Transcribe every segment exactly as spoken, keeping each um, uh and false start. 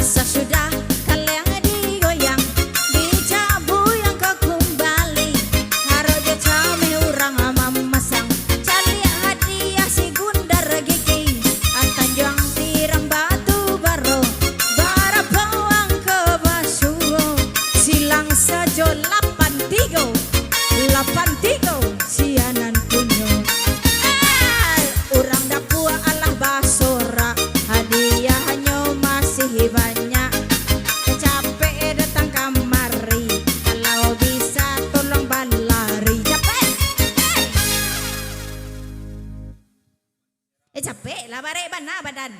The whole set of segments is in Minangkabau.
Sasudah kaleng digoyang, dicabuyang ka kumbali. Haro jo cameh urang mamasang, caliak hadiah si Gundar Gigi. Tanjuang tiram batu baro, barapawang ka basuo. Silang sajo lapan tigo, lapan tigo, sianan punyo. Eh, urang dapua alah basorak, hadiahnyo masih banyak. Capek datang kamari, kalau bisa tolong balari. Capek. Eh. Eh, capek lah, barek bana badan.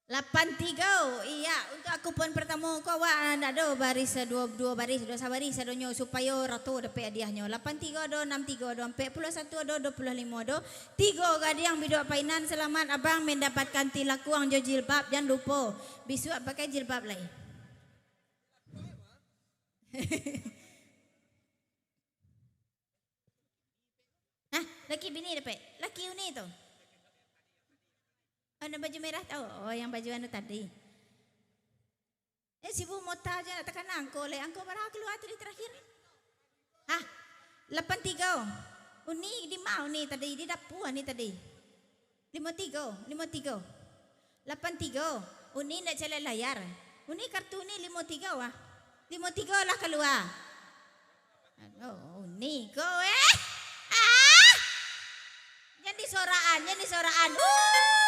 Lapan tigo, iya, untuk akupon partamo ko awak ndak ado baris duo, duo baris, duo sabaris sadonyo, supayo rato dapek hadiahnyo. Lapan tigo ado, anam tigo ado, ampek puluah satu ado, duo puluah limo ado, tigo gadiang biduak painan. Salamat abang mendapatkan tilakuang jo jilbab, jan lupo bisuak pakai jilbab lai. Nah, laki bini dapek. Laki uni tu. Oh, nan baju merah tu. Oh, yang baju anu tadi. Eh, si Bu Mota aja nak takana angko leh. Angko bara kalua tadi terakhir? Hah? Lapan tigo. Uni di ma uni tadi? Di dapua ni tadi. Limo tigo, limo tigo. Lapan tigo. Uni ndak caliak layar. Uni kartu ni limo tigo ah. Limo tigo lah kalua. Aduh, Uni ko eh. Ah! Jan disoraan, jan disoraan. Uh!